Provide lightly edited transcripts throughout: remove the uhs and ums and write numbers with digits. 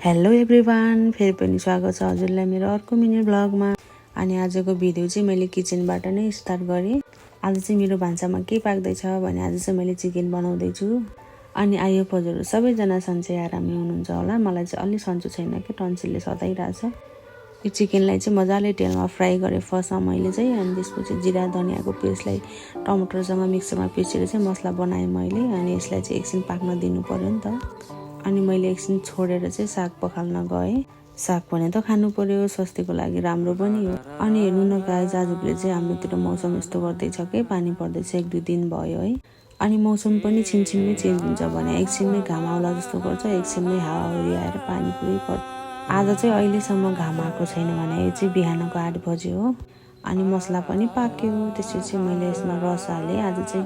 Hello everyone, फेरि पनि स्वागत छ हजुरलाई मेरो अर्को मिनी ब्लगमा। अनि आजको भिडियो चाहिँ मैले किचनबाट नै स्टार्ट गरेँ। आज चाहिँ मेरो भान्सामा के पाक्दैछ भने आज चाहिँ मैले चिकन बनाउँदैछु। अनि आयो हजुरहरू सबैजना सन्चै आरामै हुनुहुन्छ होला। मलाई चाहिँ अलि सन्चो छैन कि टन्सिलले सताइरहेछ। यो चिकनलाई चाहिँ मजाले तेलमा फ्राई गरेँ फर्स्टमा मैले चाहिँ। अनि त्यसपछि जिरा धनियाँको पेस्टलाई टमाटरसँग मिक्सरमा पिसेर चाहिँ मसला बनाएँ मैले। अनि यसलाई चाहिँ एकछिन पाक्न दिनु पर्यो नि त। अनि मैले एकछिन छोडेर चाहिँ साग पखाल्न गएँ। साग भने त खानु पर्यो, स्वास्थ्यको लागि राम्रो पनि हो। अनि हेर्नु न गाइस, आजभोलि चाहिँ हाम्रोतिर मौसम यस्तो गर्दैछ कि पानी पर्दैछ, 1-2 दिन भयो है। अनि मौसम पनि छिनछिनमै चेन्ज हुन्छ भने एकछिनमै घाम आउला जस्तो गर्छ, एकछिनमै हावाहुरी आएर पानी पुरै पर्छ। आज चाहिँ अहिलेसम्म घाम आएको छैन भने यो चाहिँ बिहानको 8 बजे हो। अनि मसला पनि पाक्यो। त्यसपछि मैले यसमा रस हालेँ। आज चाहिँ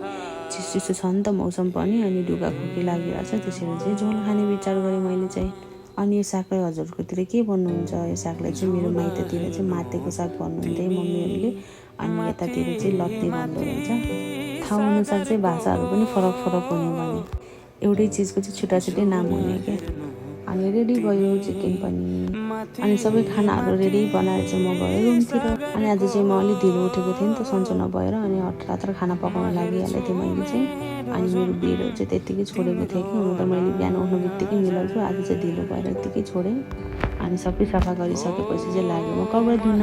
चिसो छ नि त मौसम पनि, अनि ढुगाखोकी लागिरहेछ, त्यसैले चाहिँ झोल खाने विचार गरेँ मैले चाहिँ। अनि यो सागलाई हजुरकोतिर के भन्नुहुन्छ? यो सागलाई चाहिँ मेरो माइततिर चाहिँ मातेको साग भन्नुहुन्थ्यो मम्मीहरूले, अनि यतातिर चाहिँ लत्ते भन्दो रहेछ। ठाउँअनुसार चाहिँ भाषाहरू पनि फरक फरक हुने भने एउटै चिजको चाहिँ छुट्टा छुट्टै नाम हुने क्या। अनि रेडी भयो चिकन पनि। अनि सबै खानाहरू रेडी बनाएर चाहिँ म गएँ रुमतिर। अनि आज चाहिँ म अलिक ढिलो उठेको थिएँ नि त सन्चो नभएर, अनि हतार खाना पकाउन लागिहालेको थिएँ मैले चाहिँ। अनि मेरो बेडहरू चाहिँ त्यत्तिकै छोडेको थिएँ कि, हुन त मैले बिहान उठ्नु बित्तिकै मिलाउँछु, आज चाहिँ ढिलो भएर यत्तिकै छोडेँ। अनि सबै सफा गरिसकेपछि चाहिँ लाग्यो म कपडा धुन।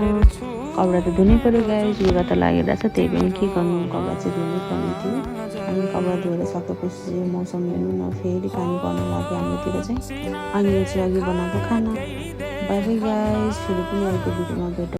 कपडा त धुनै पऱ्यो गाइस, लुगा त लागिरहेछ, त्यही पनि के गर्नु, कपडा चाहिँ धुनै पर्ने थियो। अनि कपडा धोएर सकेपछि चाहिँ मौसम हेर्नु न, फेरि पानी पर्न लाग्यो हाम्रोतिर चाहिँ। अनि यो चाहिँ अघि बनाएको खाना। बाई बाई गाइस, फेरि पनि अर्को भिडियोमा भेटौँ।